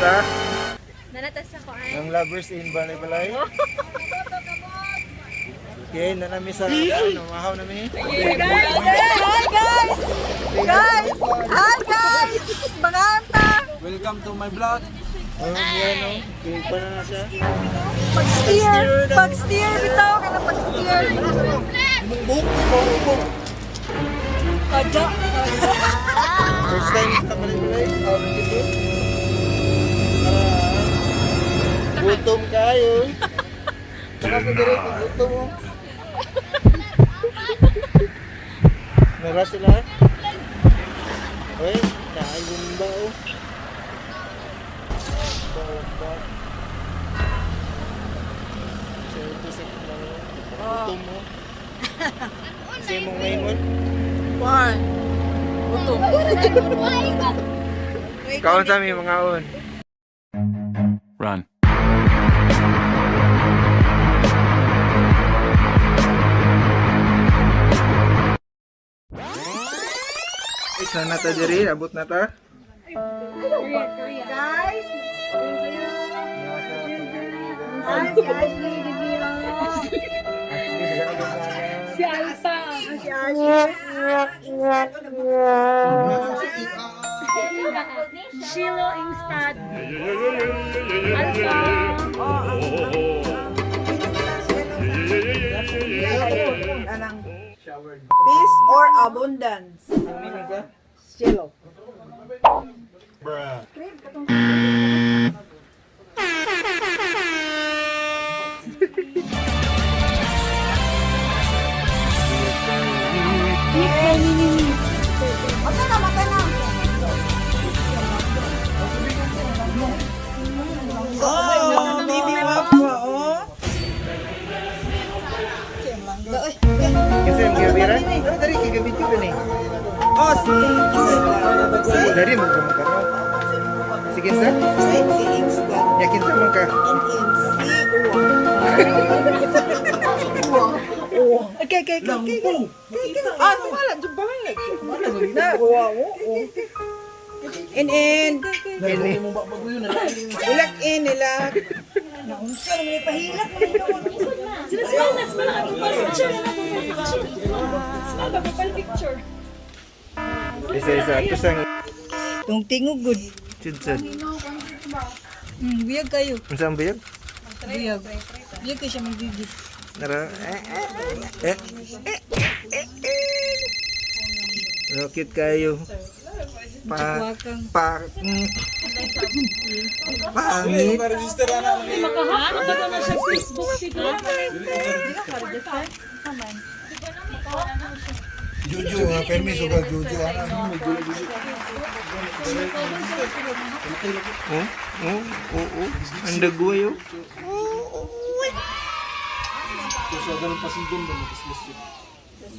ta. Nanatas ako ay. Ang lovers in Balay-Balay. Okay, nanami sa ano, mahaw nami. Guys! Hi guys! Guys! Hi guys! Mga anta! Welcome to my vlog. Oh, yan oh. Okay, pa na siya. Pag-steer! Pag-steer bitaw! Kana pag-steer! Bumbuk, bumbuk. Kadya! First time sa Balay-Balay. Oh, dito. Ah, gutom kayo. Saka sa dire, gutom mo. Nara sila. Uy, naayumba oh. Bomba. So ito sa gutom mo. Kasi mong ngayon. One! Gutom! Kaon sa mi mga on. Run. Isa na ta diri, abot na ta. Guys! Hi si Ashley Divino! Si Alpha. Si Ashley! Shilo Ingstad. Alpha. Peace or abundance? Cielo. Mata na, mata na. Oh, baby wapo, oh. Kasi ang gabira? Oh, dari kay gabi ko ni. Oh, si si Dari mo ka ka. Sige sa. si si instant. Yakin sa man ka. Okay, okay, okay, okay. Ah, wala, jud ba lang. Wala na. Wow, oo. In in. Ini. Ilak in, ilak. Sila smile na, smile na. Picture na picture. Smile ba? Pal picture. Isa isa ato sang Tung tingog good. chudsud. Biyag kayo. Unsa ang buyag? Biyag. Biyag kayo siya magdidi. Nara. Eh eh eh. Eh eh eh. Rocket kayo. Pa pa Pangit. Makahack ba na siya Facebook siguro? Juju, nga permiso ka Juju. Ana, Oh, oh, oh, oh. Ang dagway oh. So sa ganun pasigon ba matislis yun.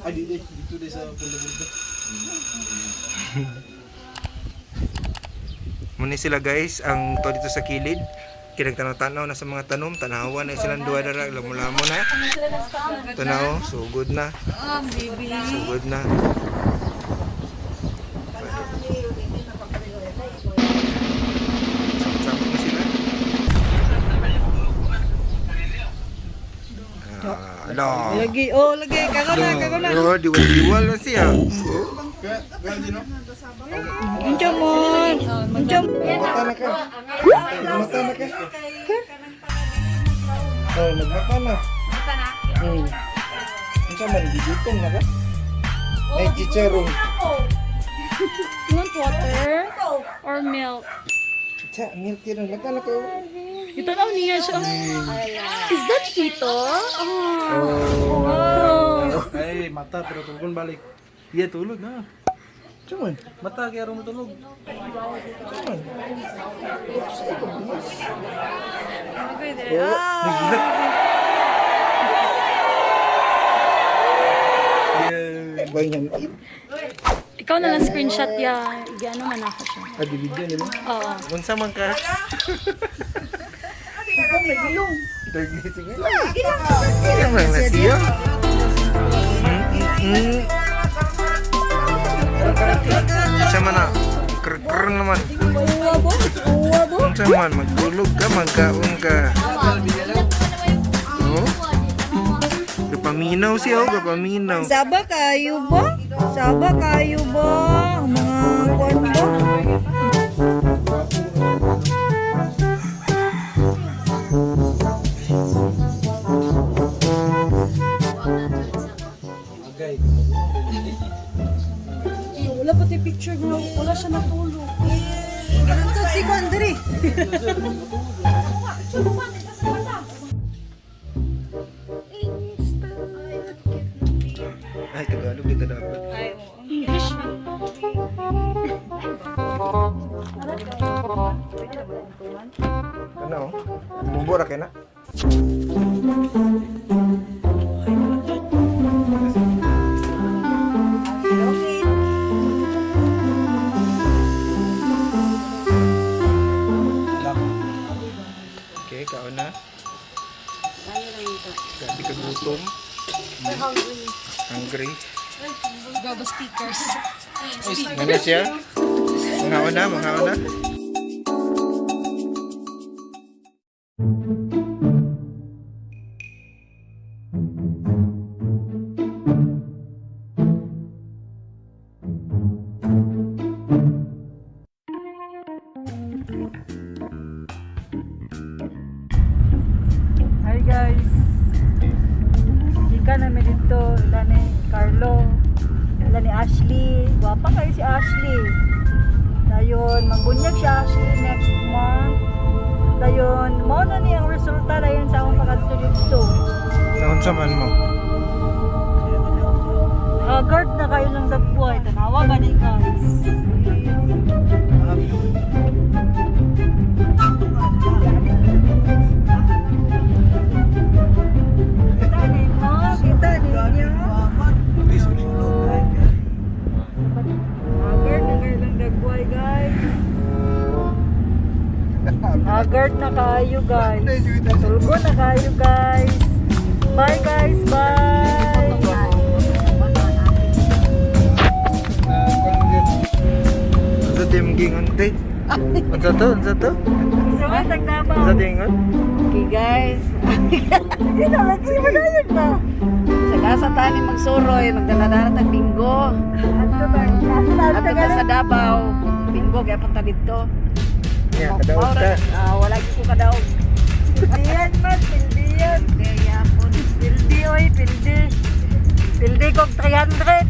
Ay di di dito di sa Pundabunda. Muna sila guys, ang to dito sa kilid. Kinagtanaw-tanaw na sa mga tanom, tanawa na silang duha dara, lamo-lamo na. Tanaw, sugod na. Sugod na. Samot-samot na sila. Ah, ala. Lagi, oh, lagi. Kako na, kako na. Oh, diwal-diwal na siya. Oh. Kaya kaya di no? Unsa mo? Unsa mo? Mata na ka. Mata na ka. Oh, nagmata na. Mata na. Unsa man gigutom na ka? Ay, chicharon. You want water or milk? Cha, milk yun. Mata na ka. Ito na niya siya. Is that Tito? Oh. Oh. Ay mata pero tulog balik. Iya tulog na. Cuman. Mata kaya ro tulog. Cuman. Oh, Yeah. Banyak. Ikaw na lang screenshot ya. Igano man ako siya. Ah, bibigyan nila. Oo. Unsa man ka? Sige lang. Sige lang na siya. Mm, mm, mm. Siya man na. Krr naman. Uwa bo. Kuha bo. Unsa man magtulog ka, magkaon ka. Oh. Gapaminaw siya, oh, gapaminaw. Saba kayo ba? Saba kayo ba? Ang mga kuan ba? Agay. Wala pati picture bro. Wala siya natulog. Ito si kuan diri. Ay, Tagalog dito dapat. English. Ano? Bumbo ra kay na. Okay, kaon na. Grabe ka gutom. Hungry. Hungry. Gaba stickers. Ano siya? Mga una, mga una. Hi guys. Ika namin dito ila ni Carlo, ila ni Ashley. Gwapa kayo si Ashley. Dayon magbunyag si Ashley next month. Dayon mao na ni ang resulta dayon sa akong pag-adto dito. Naunsa man mo? Haggard na kayo ng dagbuhay. Tanawa gani guys. Kita ninyo, kita ninyo. Haggard na kayo ng dagbuhay guys. Haggard na kayo guys. Tulgo na kayo guys. Bye guys, bye. Unsa to yung gingon te? Unsa to? Unsa to? Sunod tagdaba. Unsa to ingon? Okay guys, Hindi na lagi mo na yun ba? sa gasa tani magsuroy, magdala-dala tag binggo. Ato ba? Asa na Ato ta sa Davao, binggo kaya punta dito. Nya, kadaog ta. Ah, wala gyud ko kadaog. Pildian man, pildian. Kaya po. Pildi oy, pildi. Pildi kog 300.